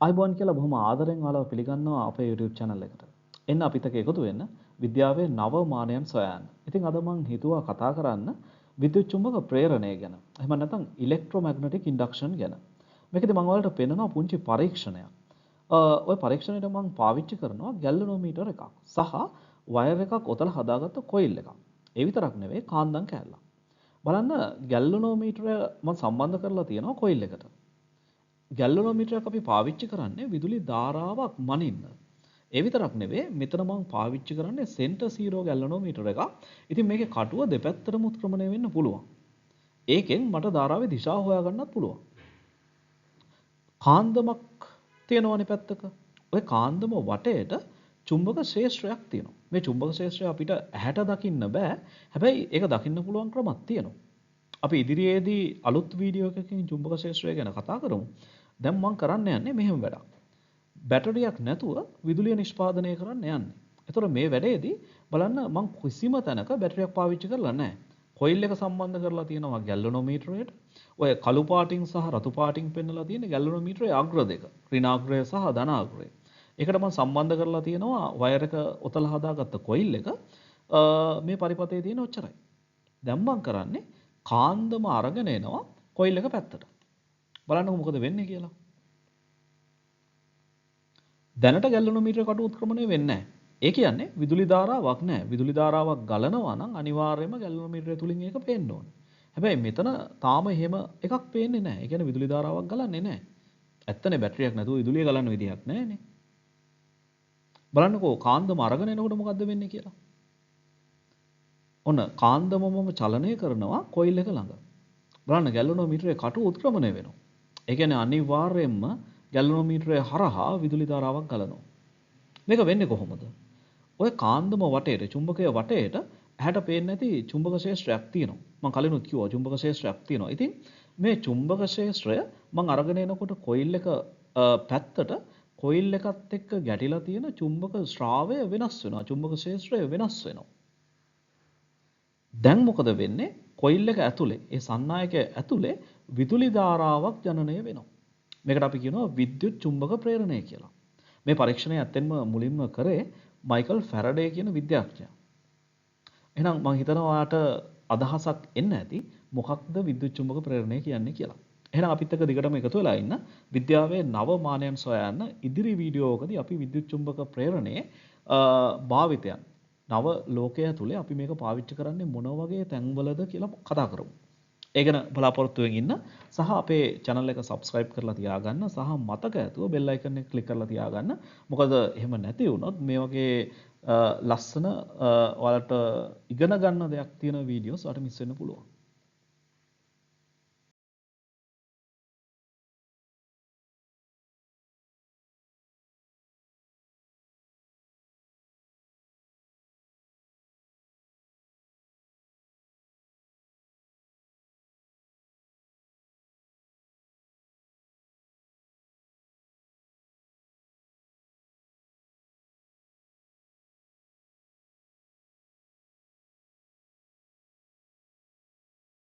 ආයුබෝවන් කියලා බොහොම ආදරෙන් ඔයාලව පිළිගන්නවා අපේ YouTube channel එකට. එන්න අපිත් එක්ක එකතු වෙන්න විද්‍යාවේ නව මානයන් සොයන්න. ඉතින් අද මං හිතුවා කතා කරන්න විද්‍යුත් චුම්බක ප්‍රේරණය ගැන. එහෙම නැත්නම් ඉලෙක්ට්‍රොමැග්නටික් ඉන්ඩක්ෂන් ගැන. මේකෙදි මං ඔයාලට පෙන්නනවා පුංචි පරීක්ෂණයක්. ඔය පරීක්ෂණයට මං පාවිච්චි කරනවා ගැල්වනෝමීටර් එකක් සහ වයර් එකක් ඔතලා හදාගත්ත කොයිල් එකක්. ඒ විතරක් නෙවෙයි කාන්දම් කෑල්ලක්. බලන්න ගැල්වනෝමීටරය මං සම්බන්ධ කරලා තියෙනවා කොයිල් එකට. ගැල්වනෝමීටරයක් අපි පාවිච්චි කරන්නේ විදුලි ධාරාවක් මනින්න. ඒ විතරක් නෙවෙයි මෙතන මං පාවිච්චි කරන්නේ සෙන්ටර් සීරෝ ගැල්වනෝමීටර් එකක්. ඉතින් මේකේ කටුව දෙපැත්තටම උත්ක්‍රමණය වෙන්න පුළුවන්. ඒකෙන් මට ධාරාවේ දිශාව හොයාගන්නත් පුළුවන්. කාන්දමක් තියෙනවනේ පැත්තක. ඔය කාන්දම වටේට චුම්බක ක්ෂේත්‍රයක් තියෙනවා. මේ චුම්බක ක්ෂේත්‍රය අපිට ඇහැට දකින්න බෑ. හැබැයි ඒක දකින්න පුළුවන් ක්‍රමක් තියෙනවා. අපි ඉදිරියේදී අලුත් වීඩියෝ එකකින් චුම්බක ක්ෂේත්‍රය ගැන කතා කරමු. දැන් මං කරන්න යන්නේ මෙහෙම වැඩක්. බැටරියක් නැතුව විදුලිය නිෂ්පාදනය කරන්න යන්නේ. එතකොට මේ වැඩේදී බලන්න මං කිසිම තැනක බැටරියක් පාවිච්චි කරලා නැහැ. කොයිල් එක සම්බන්ධ කරලා තියෙනවා ගැල්වනෝමීටරයට. ඔය කළු පාටින් සහ රතු පාටින් පෙන්නලා තියෙන ගැල්වනෝමීටරයේ අග්‍ර දෙක. ඍණාග්‍රය සහ ධනාග්‍රය. ඒකට මං සම්බන්ධ කරලා තියෙනවා වයර් එක ඔතලා හදාගත්ත කොයිල් එක. මේ පරිපථයේ තියෙන ඔච්චරයි. දැන් මං කරන්නේ කාන්දම අරගෙන එනවා කොයිල් එක පැත්තට. බලන්නකො මොකද වෙන්නේ කියලා. දැනට ගැල්වනෝමීටර කටු උත්ක්‍රමණය වෙන්නේ නැහැ. ඒ කියන්නේ විදුලි ධාරාවක් නැහැ. විදුලි ධාරාවක් ගලනවා නම් අනිවාර්යයෙන්ම ගැල්වනෝමීටරය තුලින් ඒක පේන්න ඕනේ. හැබැයි මෙතන තාම එහෙම එකක් පේන්නේ නැහැ. ඒ කියන්නේ විදුලි ධාරාවක් ගලන්නේ නැහැ. ඇත්තනේ බැටරියක් නැතුව විදුලිය ගලන්න විදිහක් නැහැනේ. බලන්නකෝ කාන්දම අරගෙන එනකොට මොකද්ද වෙන්නේ කියලා. ඔන්න කාන්දම මම චලනය කරනවා කොයිල් එක ළඟ. බලන්න ගැල්වනෝමීටරයේ කටු උත්ක්‍රමණය වෙනවා. ඒ කියන්නේ අනිවාර්යයෙන්ම ගැල්වනෝමීටරය හරහා විදුලි ධාරාවක් ගලනවා. මේක වෙන්නේ කොහොමද? ඔය කාන්දම වටේට චුම්බකය වටේට ඇහැට පේන්නේ නැති චුම්බක ක්ෂේත්‍රයක් තියෙනවා. මං කලිනුත් කිව්වා චුම්බක ක්ෂේත්‍රයක් තියෙනවා. ඉතින් මේ චුම්බක ක්ෂේත්‍රය මං අරගෙන එනකොට කොයිල් එක පැත්තට කොයිල් එකත් එක්ක ගැටිලා තියෙන චුම්බක ශ්‍රාවය වෙනස් වෙනවා. චුම්බක ක්ෂේත්‍රය වෙනස් වෙනවා. දැන් මොකද වෙන්නේ? කොයිල් එක ඇතුලේ ඒ සන්නායකය ඇතුලේ විදුලි ධාරාවක් ජනනය වෙනවා. මේකට අපි කියනවා විද්‍යුත් චුම්බක ප්‍රේරණය කියලා. මේ පරීක්ෂණය ඇත්තෙන්ම මුලින්ම කරේ මයිකල් ෆැරඩේ කියන විද්‍යාඥයා. එහෙනම් මං හිතනවා ඔයාට අදහසක් එන්න ඇති මොකක්ද විද්‍යුත් චුම්බක ප්‍රේරණය කියන්නේ කියලා. එහෙනම් අපිත් එක්ක දිගටම එකතු වෙලා ඉන්න විද්‍යාවේ නව මානයන් සොයන්න ඉදිරි වීඩියෝවකදී අපි විද්‍යුත් චුම්බක ප්‍රේරණයේ භාවිතයන් නව ලෝකය ඇතුලේ අපි මේක පාවිච්චි කරන්නේ මොන වගේ තැන්වලද කියලා කතා කරමු. ඒ ගැන බලාපොරොත්තුවෙන් ඉන්න සහ අපේ channel එක subscribe කරලා තියාගන්න සහ මතක ඇතුව bell icon එක click කරලා තියාගන්න. මොකද එහෙම නැති වුණොත් මේ වගේ ලස්සන ඔයාලට ඉගෙන ගන්න දෙයක් තියෙන වීඩියෝස් ඔයාලට මිස් වෙන්න පුළුවන්.